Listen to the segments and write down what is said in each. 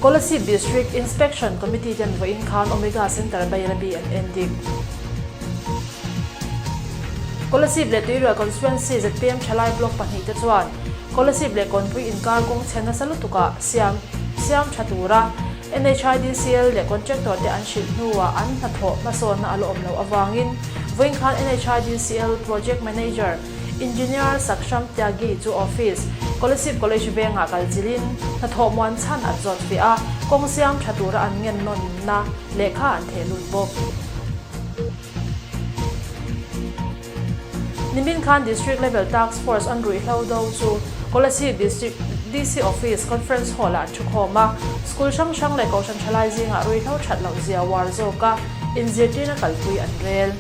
Kolasib District Inspection Committee ten vawiin khan Omega Centre Bairabi an en dik. Kolasib leh Tuirial Constituency zpm thalai block pahnihte chuan Kolasib leh Kawnpui inkar kawng chhe nasa lutukah siam siam tha tura NHIDCL leh contractor te an hrilh hnuah an hnathawh hmasawnna a la awm loh avangin vawiin khan NHIDCL Project Manager Engineer Saksham Tyagi chu office, Kolasib College vengah kal chilhin hnathawh muan chhan an zawt fiah a, kawng siam tha tura an ngen nawnna lehkha an theh lut bawk. Nimin khan District Level Task Force an ruihhlo do chu Kolasib District DC Office Conference Hall ah an thukhawm a, school hrang hrang leh kohhran thalai zingah ruihhlo that loh zia uar zawka inzirtirna kalpui an rel.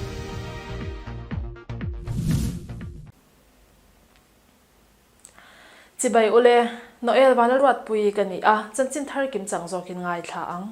Chibai ule, Noel Vanlalruatpui ka ni a, chanchin thar kim chang zawkin ngaithla ang.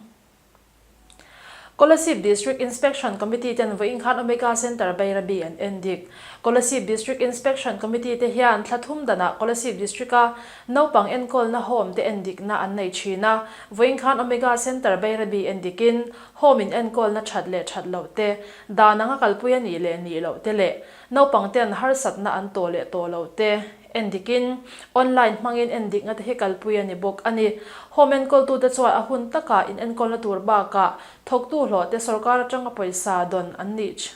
Kolasib District Inspection Committee ten vawiin khan Omega Centre Bairabi an en dik. Kolasib District Inspection Committee te hian thla thum danah Kolasib District-a naupang enkawlna home te en dikna an nei thin a, vawiin khan Omega Centre Bairabi en dikin home in enkawlna that leh that loh te, dan anga kalpui a nih leh nih loh te leh naupang ten harsatna an tawh leh tawh loh te en dikin online hmangin en dikna te hi kalpui a ni bawk a ni. Home enkawltute chuan a hun takah in enkawlna tur bakah thawktu hlawh te sorkar atanga pawisa dawn an nih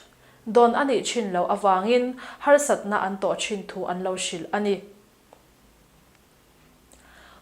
dawn a nih thin loh avangin harsatna an tawh thin thu an lo hrilh a ni.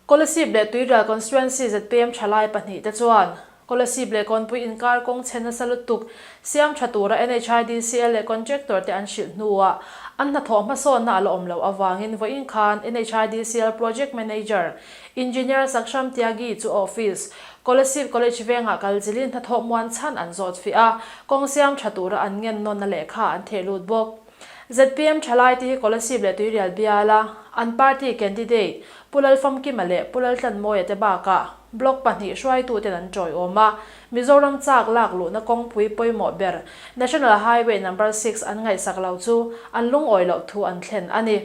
Kolasib leh Tuirial Constituency zpm thalai pahnihte chuan Kolasib leh Kawnpui inkar kawng chhe nasa lutuk siam tha tura NHIDCL leh contractor te an hrilh hnuah an hnathawh hmasawnna a la awm loh avangin vawiin khan NHIDCL Project Manager Engineer Saksham Tyagi chu a office Kolasib College vengah kal zilin hnathawh muan chhan an zawt fiah a, kawng siam tha tura an ngen nawnna lehkha an theh lut bawk. Zpm thalai te hi Kolasib leh Tuirial biala an party candidate Pu Lalfamkima leh Pu Laltlanmawia te bakah Block pahnih hruaituten an tawiawm a, Mizoram chak lak luhna kawngpui pawimawh ber National Highway Number Six an ngaihsak lo chu an lungawi loh thu an thlen a ni.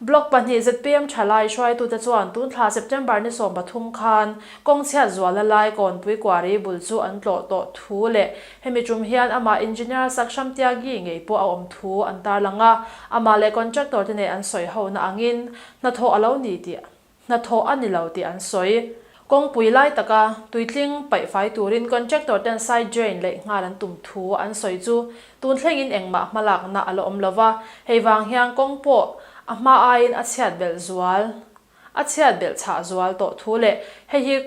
Block pahnih zpm thalai hruaitute chuan tun thla September ni 13 khan kawng chhiat zualna lai Kawnpui Kuari bul chu an tlawh tawh thu leh hemi tum hian amah Engineer Saksham Tyagi ngei pawh a awm thu an tarlang a, amah leh contractor te nen an sawi hona angin hnathawh a lo ni tih Hnathawh a ni lo tih an sawi. Kawngpui lai taka tuitling paih fai turin contractor ten side drain leih nghal an tum thu an sawi chu tun thlengin engmah hmalakna a la awm lo va, hei vang hian kawng pawh a hma aiin a chhiat belh zual a chhiat belh chhah zual tawh thu leh hei hi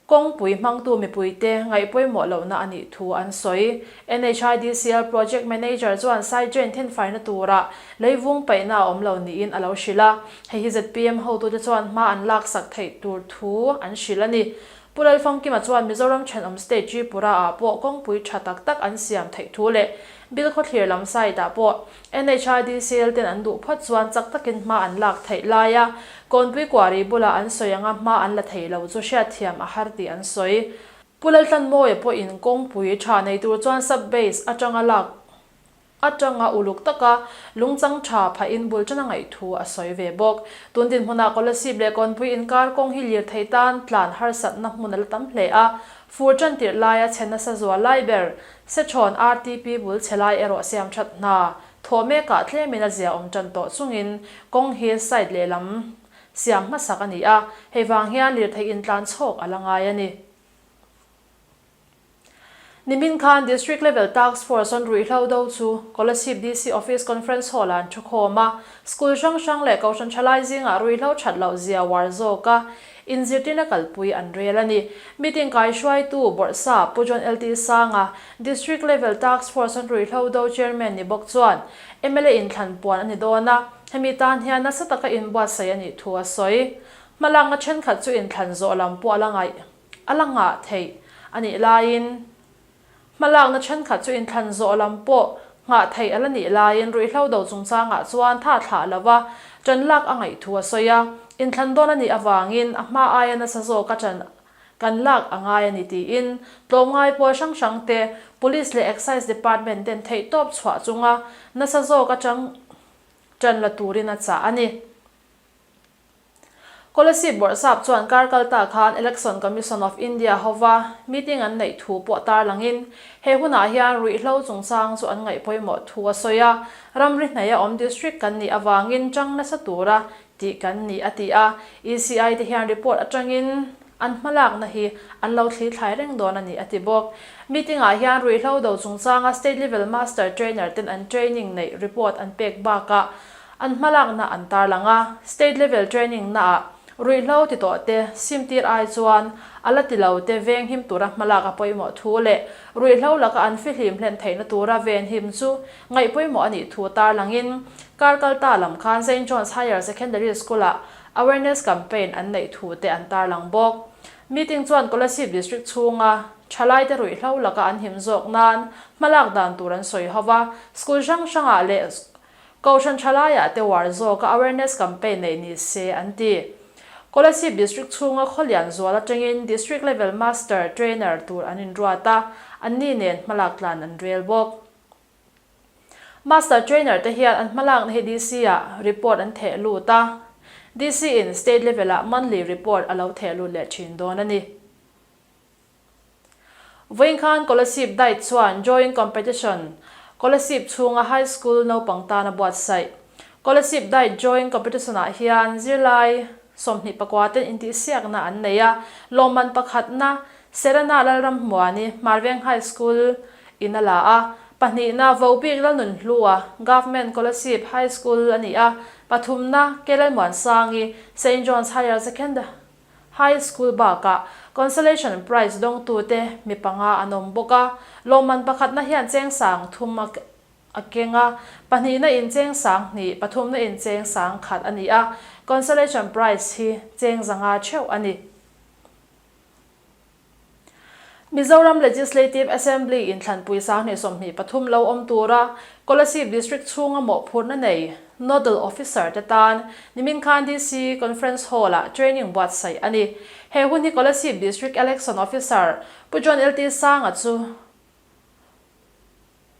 Kawngpui hmangtu mipuite ngaih pawimawh lohna a nih thu an sawi. NHIDCL Project Manager chuan side drain thenfaina tura leivung paihna a awm lo niin a lo hrilh a, hei hi zpm hotute chuan hma an laksak theih tur thu an hrilh a ni. Pu Lalfamkima chuan Mizoram thenawm state Tripura-ah pawh kawngpui tha tak tak an siam theih thu leh Bilkhawthlir lam side-ah pawh NHIDCL ten an duh phawt chuan chak takin hma an lak theih laia Kawnpui Kuari bula an sawi anga hma an la thei lo chu hriatthiam a har tih an sawi. Pu Laltlanmawia pawhin kawngpui tha nei tur chuan sub base atanga lak atanga uluk taka lungchang tha phahin bul tana ngaih thu a sawi ve bawk. Tun dinhmunah Kolasib leh Kawnpui inkar kawng hi lirthei tan tlan harsatna hmun a la tam hle a, fur tantirh laia chhe nasa zual lai ber Sechhawn RTP bul chhe lai erawh siam that hna thawh mekah tlemin a zia awm tan tawh chungin kawng hi side lehlam siam hmasak a ni a, hei vang hian lirthei intlan chhawk a la ngai a ni. Nimin khan District Level Task Force an ruihhlo do chu Kolasib DC Office Conference Hall ah an thukhawm a, school hrang hrang leh kohhran thalai zingah ruihhlo that loh zia uar zawk a, Inzirtirna kalpui an rel a ni. Meeting kaihruaitu Bawrhsa Pu John LT Sanga, District Level Task Force an ruihhlo do Chairman ni bawk chuan mla inthlan puan a ni dawn a, hemi tan hian nasa taka inbuatsaih a nih thu a sawi. Hmalakna thenkhat chu inthlan zawh lam pawh a la ngaih a la nghah theih a nih laiin, Hmalakna thenkhat chu inthlan zawh lam pawh nghah theih a la nih laiin ruihhlo do chungchangah chuan tha thlah lo va, ṭan lak a ngaih thu a sawi a. Inthlan dawn a nih avangin a hma aia nasa zawka ṭan kan lak a ngai a ni tiin tlawmngai pawl hrang hrang te, Police leh Excise Department ten theihtawp chhuah chunga nasa zawka ṭang ṭan la turin a chah a ni. Kolasib Bawrhsap chuan kar kalta khan Election Commission of India hova meeting an neih thu pawh tarlangin he hunah hian ruihhlo chungchang chu an ngaih pawimawh thu a sawi a, ramri hnaia awm district kan nih avangin tang nasa tura tih kan ni a ti a, ECI te hian report atangin an hmalakna hi an lo thli thlai reng dawn a ni a ti bawk. Meeting ah hian ruihhlo do chungchanga state level master trainer ten an training neih report an pek bakah an hmalakna an tarlang a, state level training naah ruihhlo ti tawh te simtir ai chuan a la ti lo te venghim tura hmalak a pawimawh thu leh ruihhlo laka an fihlim hlen theihna tura venhim chu Ngaih pawimawh a nih thu tarlangin kar kalta lam khan Saint John's Higher Secondary School-ah awareness campaign an neih thu te an tarlang bawk. Meeting chuan Kolasib District chhunga thalaite ruihhlo laka an him zawk nan hmalak dan tur an sawi ho va, school hrang hrangah leh Kohhran thalaiah te uar zawka awareness campaign neih ni se an ti. Kolasib District chhunga khawlian zual atangin District Level Master Trainer tur an inruat a, anni nen hmalak tlan an rel bawk. Master Trainer te hian an hmalakna hi DC ah report an theh lut a, DC in state level ah monthly report a lo theh lut leh thin dawn a ni. Vawiin khan Kolasib Diet chuan Drawing Competition Kolasib chhunga High School naupang tan a buatsaih. Kolasib Diet Drawing Competition ah hian zirlai 24 ten intihsiakna an nei a, lawmman pakhatna Serena Lalramhmuani, Hmarveng High School in a la a, pahnihna Vobik Lalnunhlua, Government Kolasib High School a ni a, pathumna Kelalmuansangi, Saint John's Higher Secondary High School bakah Consolation Prize dawngtute mi panga an awm bawk a, lawmman pakhatna hian cheng sang thum a a keng a, pahnihna in cheng sang hnih, pathumna in cheng sang khat a ni a, Consolation Prize hi cheng zanga theuh a ni. Mizoram Legislative Assembly inthlanpui 2023 lo awm tura Kolasib District chhunga mawhphurhna nei Nodal Officer te tan nimin khan DC Conference Hall-ah training buatsaih a ni. He hun hi Kolasib District Election Officer Pu John LT Sanga chu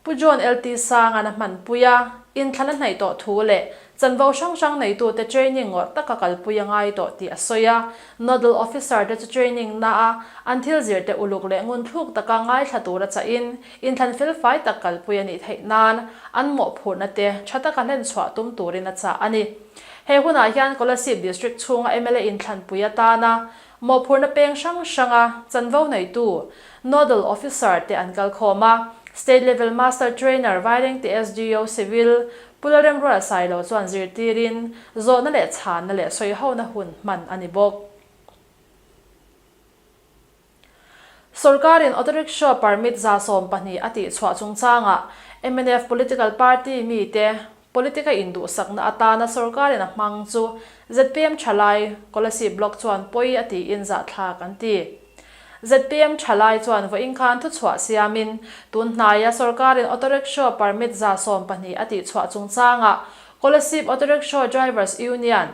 Pu John LT Sanga'n a hmanpui a, inthlan a hnaih tawh thu leh chanvo hrang hrang neitute training ngawrh taka kalpui a ngai tawh tih a sawi a. Nodal Officer te chu training na a an thil zirte uluk leh ngunthluk taka ngaithla tura chahin inthlan felfai tak kalpui a nih theih nan an mawhphurhna te tha taka hlenchhuah tum turin a chah a ni. He hunah hian Kolasib District chhunga mla inthlanpui atana Mawhphurhna peng hrang hranga chanvo neitu Nodal Officer te an kal khawm a, State Level Master Trainer Vairengte SDO Civil Pu Lalremruala Sailo chuan zirtirin zawhna leh chhanna leh sawihona hun hman a ni bawk. Sorkarin Auto Rickshaw Permit 12% a tihchhuah chungchangah mnf Political Party mite Politic a induhsakna atana sorkarin a hmang chu zpm thalai Kolasib Block chuan pawi a tiin zahthlak an ti. Zpm thalai chuan vawiin khan thuchhuah siamin tun hnaia sorkarin auto rickshaw permit 12% a tihchhuah chungchangah Kolasib Auto Rickshaw Drivers Union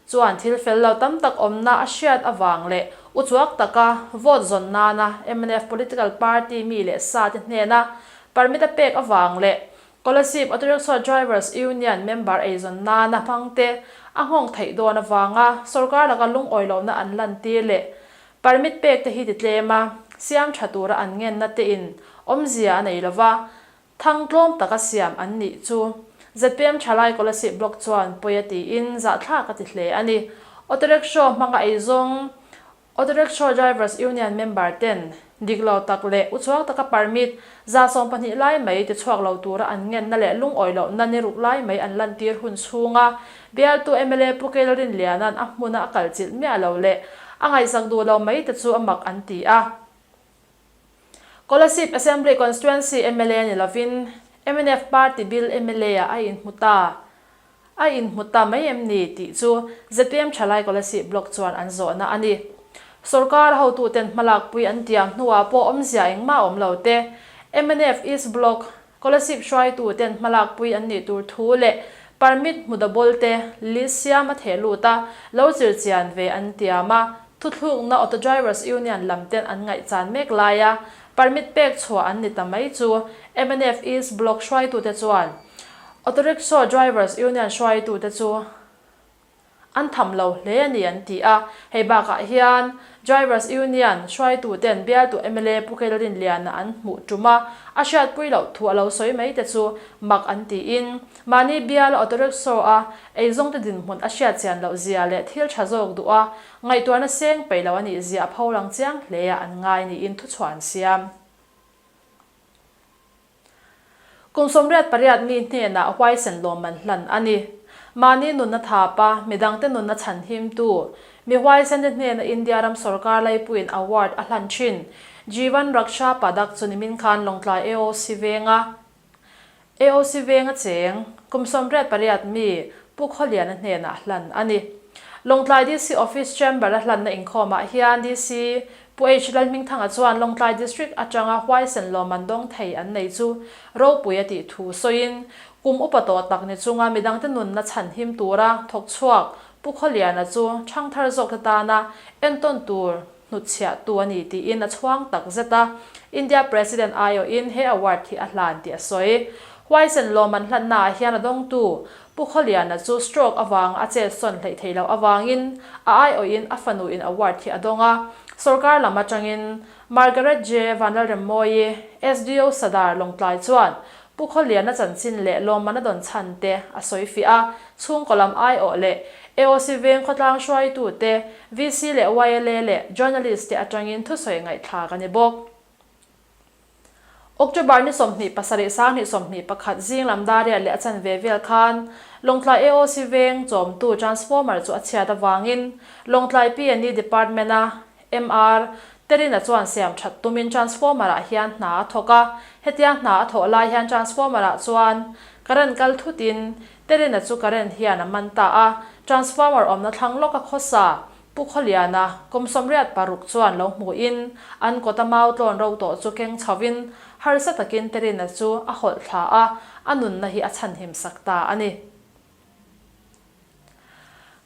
chuan thil fel lo tam tak awmna a hriat avang leh uchuak taka vote zawn nana mnf political party mi leh sa te hnena permit a pek avang leh Kolasib Auto Rickshaw Drivers Union member eizawn nana hmangte a nghawng theih dawn avanga sorkar laka lungawi lohna an lantir leh permit pek te hi ti tlem a, siam tha tura an ngenna te in awmzia a nei lova, thang tlawm taka siam an nih chu zpm Thalai Kolasib Block chuan pawi a tiin zahthlak a ti hle a ni. Auto Rickshaw hmanga eizawng Auto Rickshaw Drivers Union member ten dik lo tak leh uchuak taka permit 12% lai mai tichhuak lo tura an ngenna leh lungawi lohna ni ruk lai mai an lantir hun chhunga bialtu mla Pu Keila Rinliana'n a hmuna a kalchilh miah lo leh a ngaihsak duh lo mai te chu a mak an ti a. Kolasib Assembly Constituency mla ni lovin mnf party bil mla ah a inhmu ta. A inhmu ta mai em ni tih chu zpm Thalai Kolasib Block chuan an zawhna a ni. Sorkar hotuten hmalakpui an tiam hnuah pawh awmzia engmah awm lo te, mnf East Block Kolasib hruaituten hmalakpui an nih tur thu leh permit hmu double te list siam a theh lut a, lo zirchian ve an tiam a, thuthlukna Auto Drivers Union lam ten an ngaihchan mek laia permit pek chhuah an ni ta mai chu mnf East Block hruaitute chuan Auto Rickshaw Drivers Union hruaitute chu. an tham lo hle a ni an ti a. Hei bakah hian Drivers Union hruaituten bialtu mla Pu Kelalin Liana an hmuh tum a, a hriatpui loh thu a lo sawi mai te chu mak an tiin mahni biala auto rickshaw a eizawngte dinhmun a hriatchian loh zia leh thil tha zawk duh a ngaihtuahna seng peih lo a nih zia a pholang chiang hle a an ngai niin thuchhuah an siam. Kum 88 mi hnenah huaisen lawmman hlan a ni. Mahni nunna thapa, midangte nunna chhanhimtu, mi huaisente hnena India ram sorkar laipuiin award a hlan thin. Jeevan Raksha Padak chu nimin khan Lawngtlai AOC venga AOC venga cheng kum 88 mi Pu Khawliana hnenah hlan a ni. Lawngtlai DC Office Chamber a hlanna inkhawmah hian DC Pu H. Lalhmingthanga chuan Lawngtlai District atanga huaisen lawmman dawng thei an nei chu ropui a tih thu sawiin, kum upa tawh tak ni chunga midangte nunna chhanhim tura thawk chhuak Pu Khawliana chu ṭhangthar zawkte tana entawn tur hnutchhiahtu a ni tiin a chhuang tak zet a, India President aiawhin he award hi a hlan tih a sawi. Huaisen lawmman hlannaah hian a dawngtu Pu Khawliana chu stroke avanga a chetsawn hleih theih loh avangin a aiawhin a fanuin award hi a dawng a. Sorkar lam atangin Margaret J. Vanlalremmawi, SDO Sadar Lawngtlai chuan Pu Khawliana chanchin leh lawmman a dawn chhan te a sawi fiah a, chhungkaw lam aiawh leh AOC veng khawtlang hruaitute, VC leh YLA leh journalist te atangin thusawi ngaihthlak a ni bawk. October ni 27 2021 zing lam dariat leh a chanve vel khan Lawngtlai AOC veng chawmtu transformer chu a chhiat avangin Lawngtlai PNE Department a MR Terina chuan siam that tumin transformer ah hian hna a thawk a, hetia hna a thawh lai hian transformer ah chuan current kal thutin Terina chu current hian a man ta a, transformer awmna thlang lawk a khawsa Pu Khawliana, kum 86 chuan lo hmuhin an kawta mau tlawn ro tawh chu keng chhovin harsa takin Terina chu a hawlh thla a, a nunna hi a chhanhim sak ta a ni.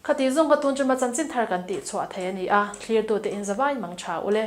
Khati zawng ka tun chuma chanchin thar kan tih chhuah thei a ni a, thlirtute in zavain mang tha ule.